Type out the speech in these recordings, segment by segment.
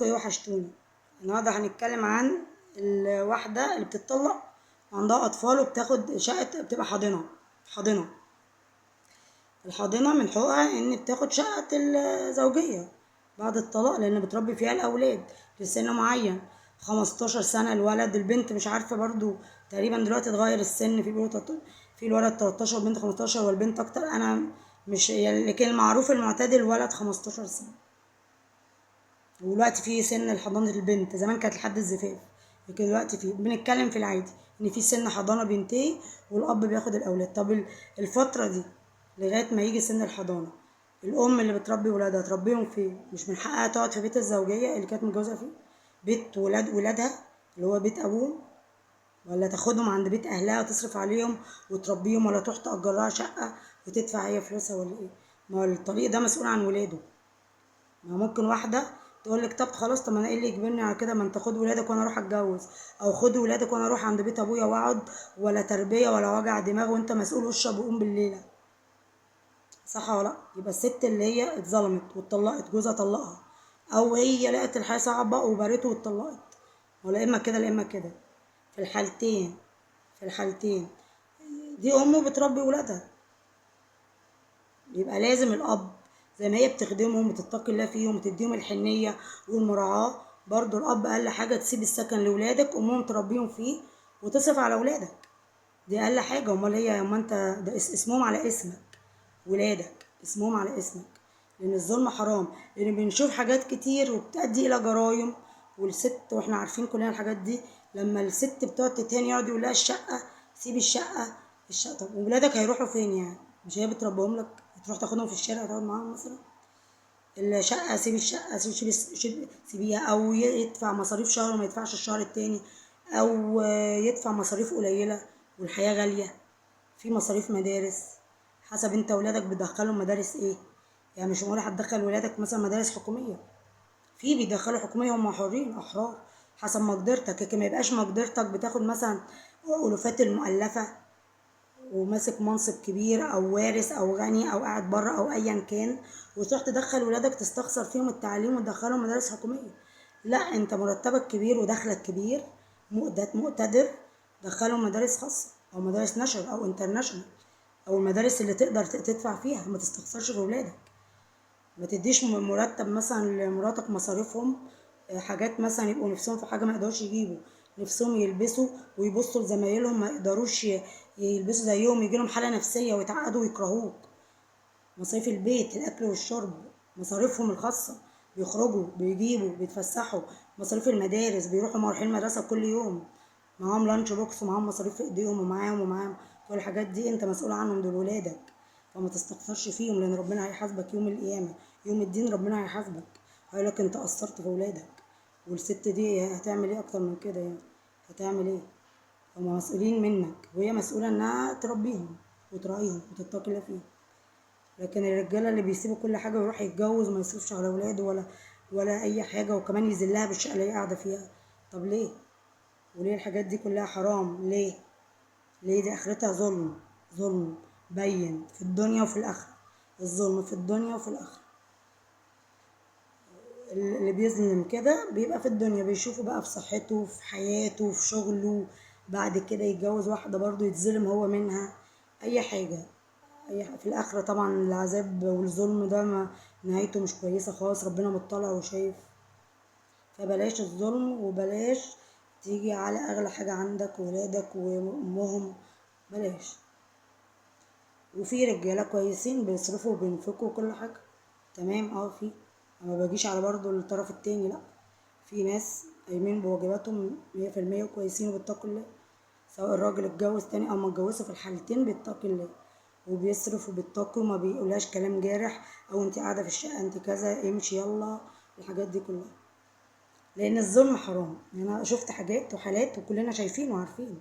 ايه وحشتوني. النهارده هنتكلم عن الواحدة اللي بتتطلق وعندها اطفال وبتاخد شقه، بتبقى حاضنة. حاضنة الحاضنة من حقوقها ان بتاخد شقه الزوجية بعد الطلاق، لان بتربي فيها الاولاد لسن معين، 15 سنة الولد، البنت مش عارفه برضو تقريبا دلوقتي اتغير السن، في بيقولوا في الولد 13 والبنت 15 والبنت اكتر، انا مش يعني، لكن المعروف المعتاد الولد 15 سنة. ودلوقتي في سن الحضانة البنت، زمان كانت لحد الزفاف، لكن دلوقتي في، بنتكلم في العادي ان في سن حضانة بينتهي والاب بياخد الاولاد. طب الفترة دي لغاية ما يجي سن الحضانة، الام اللي بتربي ولادها تربيهم فين؟ مش من حقها تقعد في بيت الزوجية اللي كانت متجوزة فيه، بيت ولاد ولادها اللي هو بيت ابوهم، ولا تاخدهم عند بيت اهلها وتصرف عليهم وتربيهم، ولا تروح تأجر لها شقة وتدفع هي فلوسها، ولا ايه؟ ما هو الطريق ده مسؤول عن ولاده. ما ممكن واحدة تقول لك طب خلاص، طب انا ايه اللي يجبرني على كده، ما انت خد ولادك وانا اروح اتجوز، او خد ولادك وانا اروح عند بيت ابويا واقعد، ولا تربيه ولا وجع دماغ، وانت مسؤول واشرب وقوم بالليله، صح ولا لا؟ يبقى الست اللي هي اتظلمت واتطلقت، جوزها طلقها، او هي لقت الحياة صعبة وبارته واتطلقت، ولا اما كده لا اما كده، في الحالتين، في الحالتين دي امه بتربي ولادها. يبقى لازم الاب زي ما هي بتخدمهم وتتقي الله فيهم وتديهم الحنيه والمراعاة، برضو الاب اقل حاجة تسيب السكن لولادك، امهم تربيهم فيه وتصرف على ولادك، دي اقل حاجة. امال هي، امال انت ده اسمهم على اسمك، ولادك اسمهم على اسمك، لان الظلم حرام، لان بنشوف حاجات كتير وبتؤدي الى جرايم. والست واحنا عارفين كلنا الحاجات دي، لما الست بتقعد تتهان يقعد يقول لها الشقة، سيبي الشقة، الشقة، طب وولادك هيروحوا فين يعني؟ مش هي بتربيهم لك، تروح تاخدهم في الشارع تقعد معاهم مثلا؟ الشقة، سيبي الشقة، سيبي، سيبي، سيبيها، او يدفع مصاريف شهر وما يدفعش الشهر التاني، او يدفع مصاريف قليله والحياة غالية، في مصاريف مدارس حسب انت ولادك بتدخلهم مدارس ايه، يعني مش معقول هتدخل ولادك مثلا مدارس حكومية، في بيدخلوا حكومية، هم حرين احرار حسب مقدرتك، لكن ما يبقاش مقدرتك بتاخد مثلا الوفات المؤلفة وماسك منصب كبير او وارث او غني او قاعد بره او ايا كان، وتروح تدخل ولادك تستخسر فيهم التعليم وتدخلهم مدارس حكومية. لا، انت مرتبك كبير ودخلك كبير، مقتدر، دخلهم مدارس خاصة او مدارس نشر او international او المدارس اللي تقدر تدفع فيها، ما تستخسرش في ولادك. ما تديش مرتب مثلا لمراتك مصاريفهم، حاجات مثلا يبقوا نفسهم في حاجة ما يقدروش يجيبوا، نفسهم يلبسوا ويبصوا لزمايلهم ما يقدروش يلبسوا زيهم، يجي لهم حاله نفسية ويتعقدوا ويكرهوك. مصاريف البيت، الاكل والشرب، مصاريفهم الخاصة، بيخرجوا بيجيبوا بيتفسحوا، مصاريف المدارس، بيروحوا رايحين المدرسة كل يوم، معاهم lunch box ومعاهم مصاريف في ايديهم ومعاهم ومعاهم، كل الحاجات دي انت مسؤول عنهم، دول ولادك، فما تستخسرش فيهم، لان ربنا هيحاسبك يوم القيامة، يوم الدين ربنا هيحاسبك، هيقولك انت قصرت في ولادك. والست دي هتعمل ايه اكتر من كده يعني؟ هتعمل ايه؟ هما مسؤولين منك، وهي مسؤولة انها تربيهم وتراعيهم وتتقي الله فيهم. لكن الرجالة اللي بيسيبوا كل حاجة ويروح يتجوز وما يصرفش على ولاده ولا اي حاجة، وكمان يذلها بالشقه اللي هي قاعدة فيها، طب ليه؟ وليه الحاجات دي كلها حرام؟ ليه؟ ليه؟ دي اخرتها ظلم، ظلم بين في الدنيا وفي الاخرة، الظلم في الدنيا وفي الاخرة. اللي بيظلم كده بيبقى في الدنيا بيشوفه بقى في صحته في حياته في شغله، بعد كده يتجوز واحدة برضو يتظلم هو منها، أي حاجة، أي حاجة. في الآخرة طبعا العذاب والظلم ده ما نهايته مش كويسة خالص، ربنا مطلع وشايف. فبلاش الظلم، وبلاش تيجي على أغلى حاجة عندك، ولادك وأمهم، بلاش. وفي رجالة كويسين بيصرفوا وبينفقوا وكل حاجة تمام، في، أنا ما باجيش على برضو الطرف التاني، لأ، في ناس قايمين بواجباتهم مية في المية وكويسين وبيتقوا الله، سواء الراجل اتجوز تاني أو ما اتجوزش، في الحالتين بيتقي الله وبيصرف وبيتقي وما بيقولهاش كلام جارح، أو انت قاعدة في الشقة انت كذا امشي يلا، الحاجات دي كلها، لأن الظلم حرام. أنا شفت حاجات وحالات وكلنا شايفين وعارفين،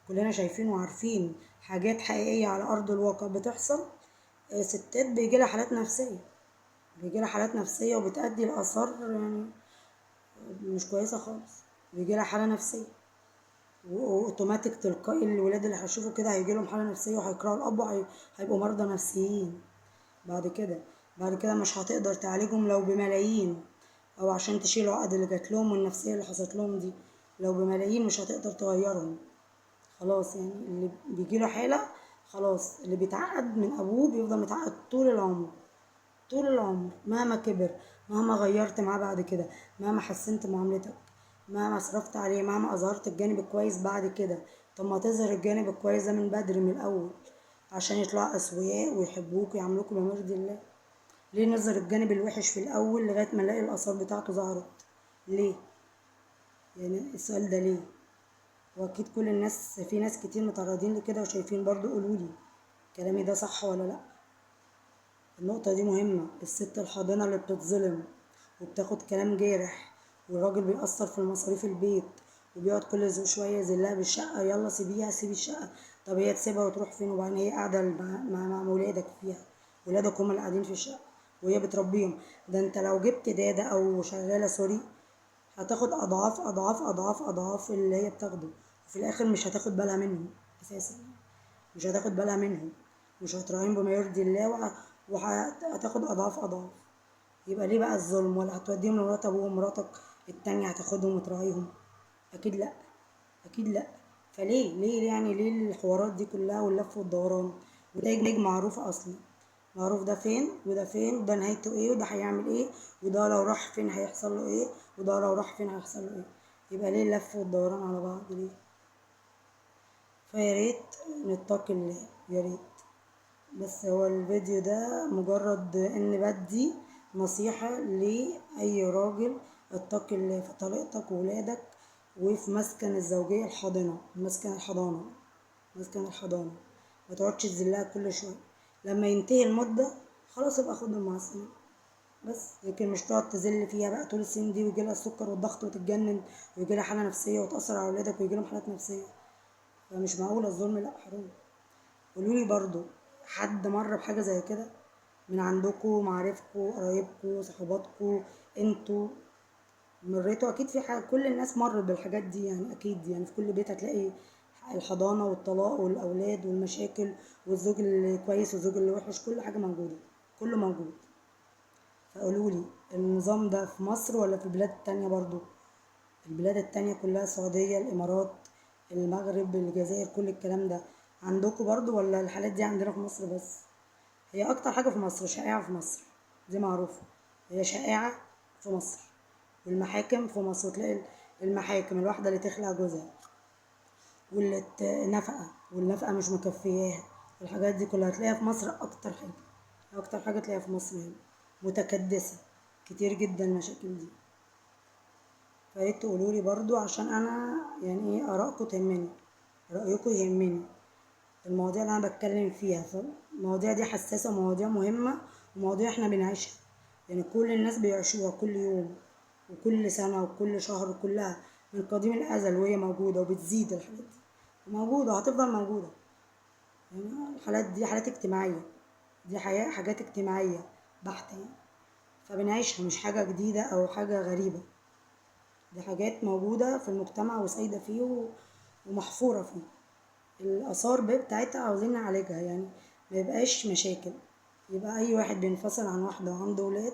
كلنا شايفين وعارفين حاجات حقيقية على أرض الواقع بتحصل. ستات بيجي لها حالات نفسية، بيجي لها حالات نفسية وبتأدي لآثار مش كويسة خالص، بيجي لها حالة نفسية وأوتوماتيك تلقائي الولاد اللي هيشوفوا كده هيجي لهم حالة نفسية وهيكرهوا الأب وهيبقوا مرضى نفسيين بعد كده. بعد كده مش هتقدر تعالجهم لو بملايين، او عشان تشيل العقد اللي جات لهم والنفسية اللي حصلت لهم دي. لو بملايين مش هتقدر تغيرهم خلاص. يعني اللي بيجيله حالة خلاص، اللي بيتعقد من ابوه بيفضل متعقد طول العمر، طول العمر، مهما كبر، مهما غيرت معاه بعد كده، مهما حسنت معاملتك، مهما صرفت عليه، مهما اظهرت الجانب الكويس بعد كده. طب ما تظهر الجانب الكويس ده من بدري من الاول عشان يطلعوا اسوياء ويحبوك ويعاملوك بما يرضي الله. ليه نظهر الجانب الوحش في الاول لغاية ما نلاقي الاثار بتاعته ظهرت؟ ليه يعني السؤال ده ليه؟ واكيد كل الناس، في ناس كتير متعرضين لكده وشايفين برضو. قولولي كلامي ده صح ولا لا؟ النقطة دي مهمة. الست الحاضنة اللي بتتظلم وبتاخد كلام جارح، والراجل بيأثر في المصاريف البيت وبيقعد كل شوية يذلها بالشقة، يلا سيبيها، سيبي الشقة. طب هي تسيبها وتروح فين؟ وبعدين هي قاعدة مع ولادك فيها، ولادك هم اللي قاعدين في الشقة وهي بتربيهم. ده انت لو جبت دادة او شغالة sorry هتاخد اضعاف اضعاف اضعاف اضعاف اللي هي بتاخده، وفي الاخر مش هتاخد بالها منهم اساسا، مش هتاخد بالها منهم، مش هتراعيهم بما يرضي الله، وهتاخد اضعاف اضعاف. يبقى ليه بقى الظلم؟ ولا هتوديهم لمرات ابوهم، مراتك التانية هتاخدهم وتراعيهم؟ اكيد لا، اكيد لا. فليه ليه يعني ليه الحوارات دي كلها واللف والدوران؟ والنتائج معروفة اصلا، معروف ده فين وده فين، وده نهايته ايه، وده هيعمل ايه، وده لو راح فين هيحصل له ايه، وده لو راح فين هيحصل له ايه. يبقى ليه اللف والدوران على بعض ليه؟ فيا ريت نتقي الله، يا ريت. بس هو الفيديو ده مجرد ان بدي نصيحة لأي راجل، اتقي الله في طريقتك وولادك وفي مسكن الزوجية الحاضنة، مسكن الحضانة، مسكن الحضانة. ما تقعدش تذلها كل شوية، لما ينتهي المدة خلاص ابقى خدهم مع السلامة بس. لكن مش تقعد تذل فيها بقى طول السنين دي، ويجيلها السكر والضغط وتتجنن، ويجيلها حالة نفسية وتأثر على ولادك ويجيلهم حالات نفسية. فمش معقولة الظلم، لا حرام. قولولي برضو حد مر بحاجة زي كده من عندكم، معارفكم، قرايبكم، صحباتكم، انتوا مريتوا؟ اكيد في حاجة، كل الناس مرت بالحاجات دي يعني، اكيد يعني في كل بيت هتلاقي الحضانة والطلاق والأولاد والمشاكل والزوج اللي كويس والزوج اللي وحش، كل حاجة موجودة، كله موجود. فقولولي النظام ده في مصر ولا في بلاد تانية برضو؟ البلاد التانية كلها، السعودية، الإمارات، المغرب، الجزائر، كل الكلام ده عندكم برضو ولا الحالات دي عندنا في مصر بس؟ هي أكتر حاجة في مصر شائعة، في مصر دي معروفة، هي شائعة في مصر. والمحاكم في مصر، وتلاقي المحاكم الواحدة اللي تخلع جوزها واللي نفقة والنفقة مش مكفياها والحاجات دي كلها هتلاقيها في مصر. أكتر حاجة، أكتر حاجة تلاقيها في مصر هنا متكدسة كتير جدا المشاكل دي. فياريت تقولولي برضو عشان أنا يعني إيه آرائكم تهمني، رأيكم يهمني، المواضيع اللي أنا بتكلم فيها. فالمواضيع دي حساسة ومواضيع مهمة ومواضيع إحنا بنعيشها، يعني كل الناس بيعيشوها كل يوم وكل سنة وكل شهر، كلها من قديم الأزل وهي موجودة وبتزيد. الحاجات دي موجودة وهتفضل موجودة، يعني الحالات دي حالات اجتماعية، دي حياة، حاجات اجتماعية بحتة يعني، فبنعيشها، مش حاجة جديدة أو حاجة غريبة، دي حاجات موجودة في المجتمع وسايدة فيه ومحفورة فيه. الآثار بتاعتها عاوزين نعالجها، يعني ما يبقاش مشاكل. يبقى أي واحد بينفصل عن واحدة وعنده ولاد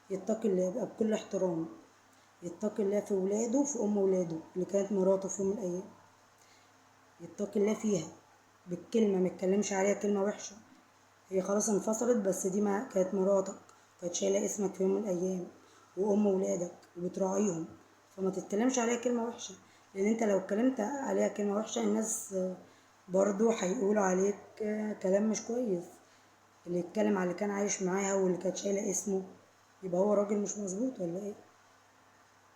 يتقي الله، يبقى بكل احترام يتقي الله في ولاده وفي أم ولاده اللي كانت مراته في يوم من الأيام، يتقي الله فيها بالكلمة، ما يتكلمش عليها كلمة وحشة. هي خلاص انفصلت، بس دي ما كانت مراتك، كانت شايلة اسمك في يوم من الأيام وأم ولادك وبتراعيهم، فما تتكلمش عليها كلمة وحشة، لأن أنت لو اتكلمت عليها كلمة وحشة الناس برضو هيقولوا عليك كلام مش كويس. اللي يتكلم على اللي كان عايش معاها واللي كانت شايلة اسمه يبقى هو راجل مش مظبوط ولا ايه؟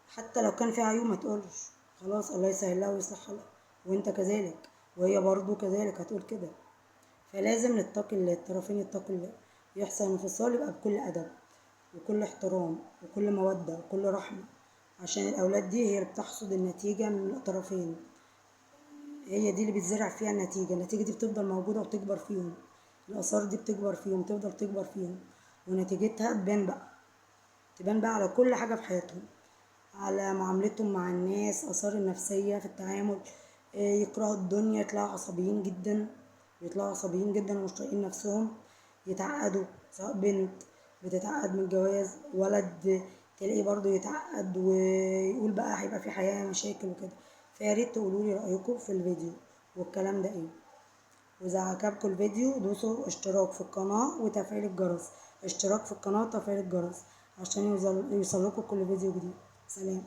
حتى لو كان في عيوب ما تقولش، خلاص الله يسهل لها ويصلح لها، وانت كذلك وهي برضو كذلك هتقول كده. فلازم نتقي الله، الطرفين يتقوا الله، يحصل انفصال يبقى بكل أدب وكل احترام وكل مودة وكل رحمة، عشان الأولاد دي هي اللي بتحصد النتيجة من الطرفين، هي دي اللي بتزرع فيها النتيجة، النتيجة دي بتفضل موجودة وبتكبر فيهم، الآثار دي بتكبر فيهم، تفضل تكبر فيهم، ونتيجتها تبان بقى، تبان بقى على كل حاجة في حياتهم، على معاملتهم مع الناس، آثار النفسية في التعامل، يكرهوا الدنيا، يطلعوا عصبيين جدا، بيطلعوا عصبيين جدا ومش طايقين نفسهم، يتعقدوا، سواء بنت بتتعقد من الجواز، ولد تلاقيه برضو يتعقد ويقول بقى هيبقى في حياة مشاكل وكده. فيا ريت تقولوا لي رأيكم في الفيديو والكلام ده ايه. واذا عجبكم الفيديو دوسوا اشتراك في القناة وتفعيل الجرس، اشتراك في القناة وتفعيل الجرس عشان يوصل لكم كل فيديو جديد. سلام.